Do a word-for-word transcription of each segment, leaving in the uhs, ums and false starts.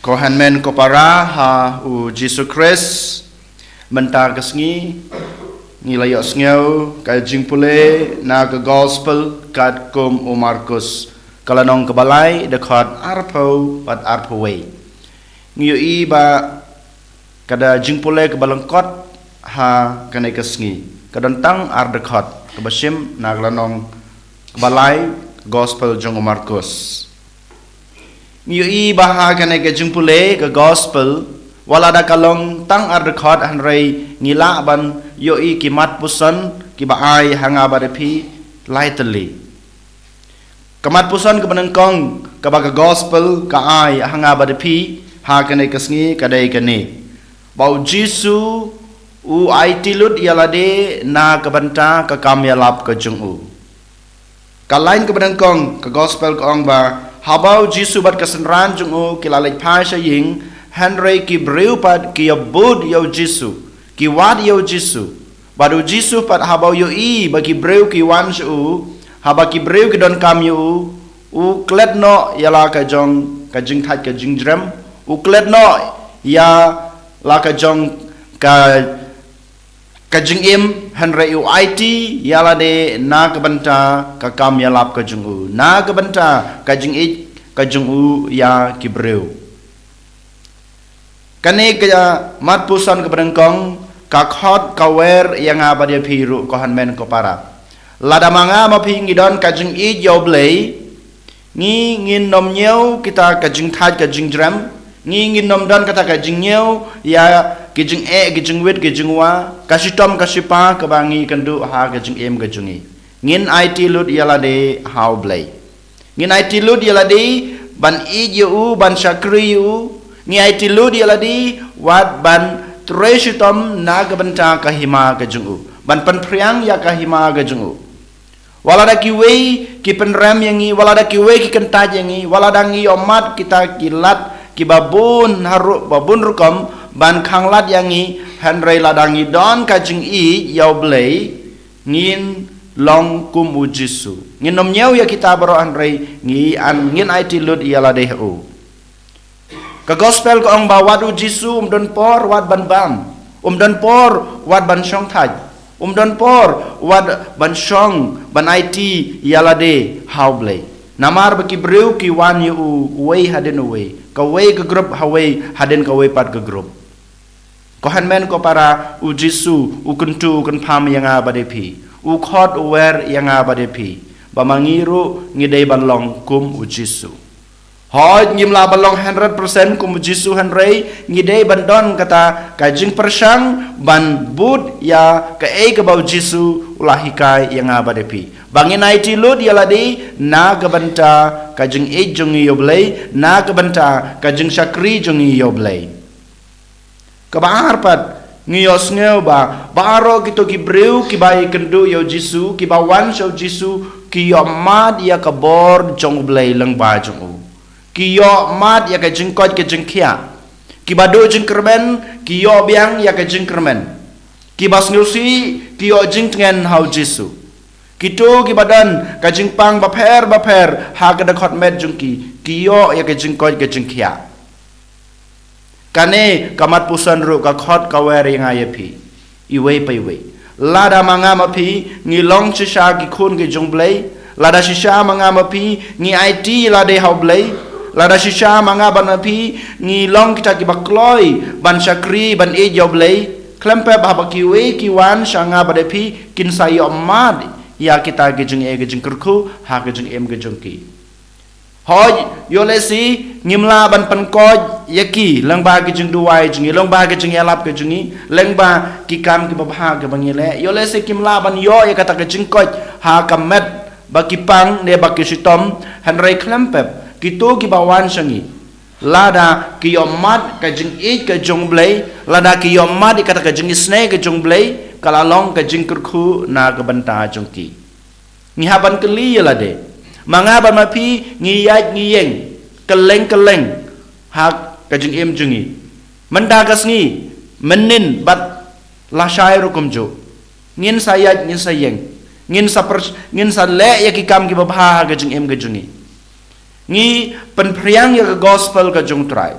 Ko hynmen ko para ha u Jisu Khrist, mynta ka sngi ngi la ïohsngew ka jingpule na ka gospel katkum u Markus, ka lynnong kaba lai, dkhot arphew bad arphew wei. Ngi ïohi ba ka da jingpule kaba lyngkot ha kane ka sngi, ka don tang ar dkhot, kaba shim na ka lynnong kaba lai, gospel jong u Markus. Ngi ïohi ba ha kane ka jingpule ka gospel, wat lada ka long tang ar dkhot, hynrei ngi lah ban ïohi ki mat puson kiba ai ha nga bad phi lai tylli. Ka mat puson kaba nyngkong kaba ka gospel ka ai ha nga bad phi ha kane ka sngi ka dei kane: ba u Jisu u aiti lut ïa lade na ka bynta ka kam ïalap ka jong u. Ka lain kaba nyngkong ka gospel ka ong ba haba u Jisu bad ka synran jong u ki la leit phai sha ïing, hynrei ki briew pat ki ïabud ïa u Jisu, ki wad ïa u Jisu. Bad u Jisu pat haba u ïohi ba ki briew ki wan sha u, haba ki briew ki donkam ïa u, u klet noh ïa la ka jong ka jingthait ka jingjrem, u klet noh ïa la ka jong ka ka jingim, hynrei u aiti ïa lade na ka bynta ka kam ïalap ka jong u, na ka bynta ka jingïeit ka jong u ïa ki briew. Kane ka mat puson kaba nyngkong ka khot ka wer ïa nga bad ïa phi ruh, ko hynmen ko para. Lada ma nga ma phi ngi don ka jingïeit ïa u Blei, ngi ngin ym ñiew kita ka jingthait ka jingjrem, ngi ngin ym don kata ka jingñiew ïa ki jingeh, ki jingwit, ki jingwa, ka shitom ka shipa kaba ngi kynduh ha ka jingim ka jong ngi. Ngin aiti lut ïa lade ha u Blei. Ngin aiti lut ïa lade ban ïeit ïa u, ban shakri ïa u. Ngi aiti lut ïa lade wat ban trei shitom na ka bynta ka hima ka jong u, ban pynphriang ïa ka hima ka jong u. Wat lada kiwei ki pynrem ïa ngi, wat lada kiwei ki kyntait ïa ngi, wat lada ngi ïohmad kita ki lad kiba bun haru-, ba bun rukom ban khanglad ïa ngi, hynrei lada ngi don ka jingïeit ïa u Blei, ngin long kum u Jisu. Ngin ym ñiew ïa kita baroh, hynrei ngi an, ngin aiti lut ïa lade ha u. Ka gospel ka ong ba wat u Jisu um don por wat ban bam, um don por wat ban shong thait, um don por wat ban shong ban aiti ïa lade ha u Blei. Namar ba ki briew ki wan ïa u, uwei hadien uwei, kawei ka grup ha uwei hadien kawei pat ka grup. Ko hynmen ko para, u Jisu u kyntu u kynpham ïa nga bad ïa phi, u khot u wer ïa nga bad ïa phi, ba ma ngi ruh ngi dei ban long kum u Jisu. Hooid, ngim lah ban long hundred percent kum u Jisu, hynrei ngi dei ban don kata ka jingpyrshang ban bud ïa kaei kaba u Jisu u la hikai ïa nga bad ïa phi, ba ngin aiti lut ïa lade na ka bynta ka jingïeit jong ngi ïa u Blei, na ka bynta ka jingshakri jong ngi ïa u Blei. Kaba ar pat, ngi ïohsngew ba baroh kito ki briew kiba ïakynduh ïa u Jisu, kiba wan sha u Jisu, ki ïohmad ïa ka bor jong u Blei lyngba jong u. Ki ïohmad ïa ka jingkoit ka jingkhiah. Kiba duh jingkyrmen ki ïoh biang ïa ka jingkyrmen. Kiba sngewsih ki ïoh jingtngen ha u Jisu. Kito kiba don ka jingpang bapher bapher ha ka dkhot met jong ki, ki ïoh ïa ka jingkoit ka jingkhiah. Kane ka mat puson ruh ka khot ka wer ïa nga ïa phi, iwei pa iwei. Lada ma nga ma phi ngi long shisha ki khun ki jong u Blei, lada shisha ma nga ma phi ngi aiti ïa lade ha u Blei, lada shisha ma nga bad ma phi ngi long kita kiba kloi ban shakri ban ïeit ïa u Blei, khlem pep haba kiwei ki wan sha nga bad ïa phi, kin sa ïohmad ïa kita ki jingeh ki jingkyrkhu ha ka jingim ka jong ki. Hooid, ïoh lehse ngim lah ban pynkoit ïa ki lyngba ki jingduwai jong ngi, lyngba ki jingïalap ki jong ngi, lyngba ki kam kiba bha kiba ngi leh. Ïoh lehse kim lah ban ïoh ïa kata ka jingkoit ha ka met ba ki pang ne ba ki shitom, hynrei khlem pep, kito kiba wan sha ngi, lada ki ïohmad ka jingïeit ka jong u Blei, lada ki ïohmad ïa kata ka jingisynei ka jong u Blei, ka la long ka jingkyrkhu na ka bynta jong ki. Ngi hap ban kylli ïa lade. Ma nga bad ma phi ngi ïaid ngi ïeng kylleng kylleng ha ka jingim jong ngi. Mynta ka sngi, mynnin bad lashai ruh kumjuh, ngin sa ïaid, ngin sa ïeng, ngin sa pers-, ngin sa leh ïa ki kam kiba bha ha ka jingim ka jong ngi. Ngi pynphriang ïa ka gospel ka jong u Trai.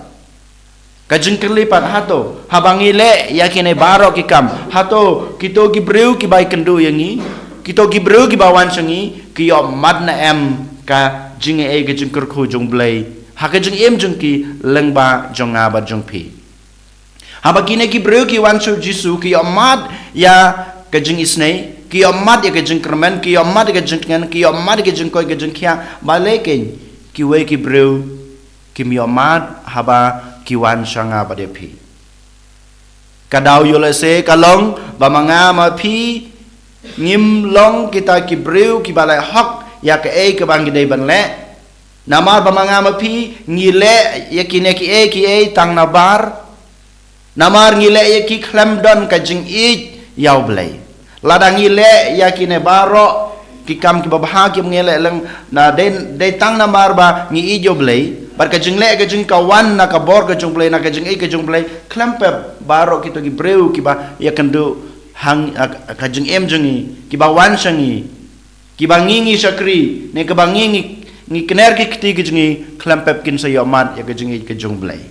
Ka jingkylli pat, hato haba ngi leh ïa kine baroh ki kam, hato kito ki briew kiba ïakynduh ïa ngi, kito ki briew kiba wan sha ngi, ki ïohmad ne em ka jingaiei ka jingkyrkhu jong U Blei ha ka jingim jong ki lyngba jong nga bad jong phi? Haba kine ki briew ki wan sha U Jisu, ki ïohmad ïa ka jingisynei, ki ïohmad ïa ka jingkyrmen, ki ïohmad ïa ka jingtngen, ki ïohmad ïa ka jingkoit ka jingkhiah, balei keiñ kiwei ki briew kim ïohmad haba ki wan sha nga bad ïa phi? Ka daw ïoh lehse ka long ba ma nga ma phi ngim long kita ki briew kiba leh hok ïa kaei kaba ngi dei ban leh. Namar ba ma nga ma phi ngi leh ïa kine kiei kiei tang nabar. Namar ngi leh ïa ki khlem don ka jingïeit ïa U Blei. Lada ngi leh ïa kine baroh ki kam kiba bha kiba ngi leh leng, na dei, dei tang namar ba ngi ïeit ïa U Blei, bad ka jingleh ka jong ngi ka wan na ka bor ka jong U Blei, na ka jingïeit ka jong U Blei, khlem pep baroh kito ki briew kiba ïakynduh ha ka jingim jong ngi, kiba wan sha ngi, kiba ngi ngi shakri, ne kiba ngi ngi, ngi kner ki kti ki jong ngi, khlem pep kin sa ïohmad ïa ka jingïeit ka jong U Blei.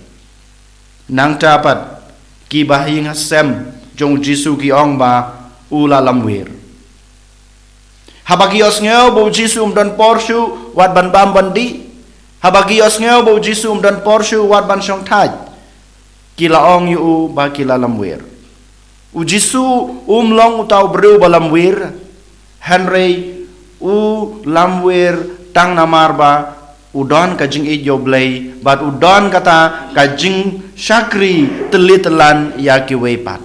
Nangta pat, ki bahaïing hasem jong U Jisu ki ong ba u la lamwir. Haba ki ïohsngew ba U Jisu um don por shuh wat ban bam ban dih, haba ki ïohsngew ba U Jisu um don por shuh wat ban shongthait, ki la ong ïa u ba ki la lamwir. U Jisu um long uta u briew ba lamwir, hynrei u lamwir tang namar ba u don ka jingïeit ïa U Blei, bad u don kata ka jingshakri tylli tyllan ïa kiwei pat.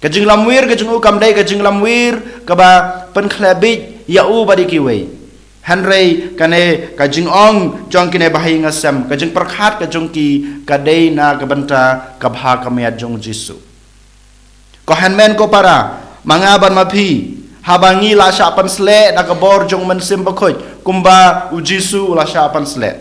Ka jinglamwir ka jong u kam dei ka jinglamwir kaba pynkhleh bieit ïa u bad ïa kiwei. Hynrei kane ka jingong jong kine bahaïing hasem, ka jingpyrkhat ka jong ki ka dei na ka bynta ka bha ka miat jong U Jisu. Ko hynmen ko para, ma nga bad ma phi, haba ngi la shah pynsleh da ka bor jong U Mynsiem Bakhuid, kumba U Jisu u la shah pynsleh.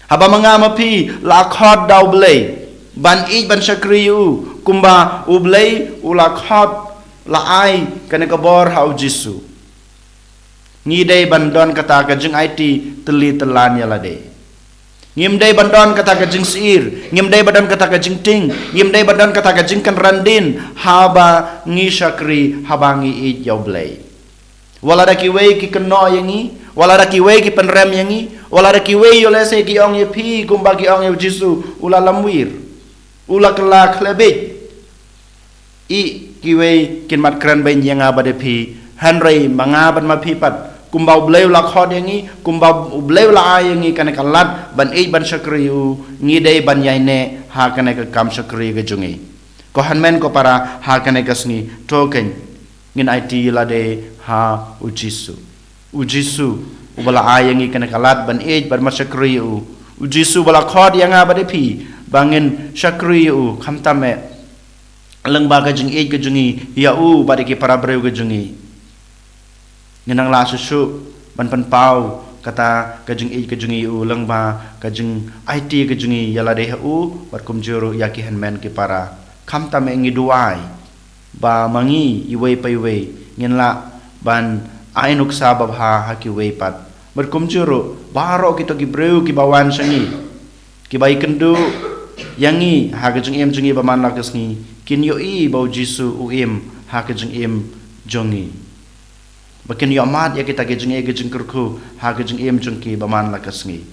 Haba ma nga ma phi la khot da U Blei ban ïeit ban shakri ïa u, kumba U Blei u la khot, la ai kane ka bor ha U Jisu. Ngi dei ban don kata ka jingaiti tylli tyllan ïa lade. Ngim dei ban don kata ka jingsyier, ngim dei ban don kata ka jingtieng, ngim dei ban don kata ka jingkynran dien, haba ngi shakri, haba ngi ïeit ïa U Blei. Wat lada kiwei ki kynnoh ïa ngi, wat lada kiwei ki pynrem ïa ngi, wat lada kiwei ïoh lehse ki ong ïa phi kumba ki ong ïa U Jisu, u la lamwir, u la kylla khleh bieit. Ïa kiwei kin mat kren beiñ ïa nga bad ïa phi, hynrei ma nga bad ma phi pat, kumba U Blei u la khot ïa ngi, kumba U Blei u la ai ïa ngi kane ka lad ban ïeit ban shakri ïa u, ngi dei ban ïaineh ha kane ka kam shakri ka jong ngi. Ko hynmen ko para, ha kane ka sngi, to keiñ ngin aiti ïa lade ha U Jisu. U Jisu uba la ai ïa ngi kane ka lad ban ïeit ban mat shakri ïa u. U Jisu uba la khot ïa nga bad ïa phi ba ngin shakri ïa u, khamtam eh lyngba ka jingïeit ka jong ngi ïa u bad ïa ki para briew ka jong ngi. Ngin nang lah shuh shuh ban pynpaw kata ka jingïeit ka jong ngi ïa u lyngba ka jingaiti ka jong ngi ïa lade ha u, bad kumjuh ruh ïa ki hynmen ki para. Khamtam eh ngi duwai ba ma ngi iwei pa iwei ngin lah ban ai nuksa babha ha kiwei pat. Bad kumjuh ruh baroh kito ki briew kiba wan sha ngi, kiba ïakynduh ïa ngi ha ka jingim jong ngi ba man la ka sngi, kin ïohi ba U Jisu u im ha ka jingim jong ngi, ba kin ïohmad ïa kita ki jingïeit ki jingkyrkhu ha ka jingim jong ki ba man la ka sngi.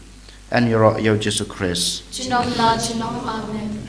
Yn ïaroh ïa U Jisu Khrist. Junom la junom, amen.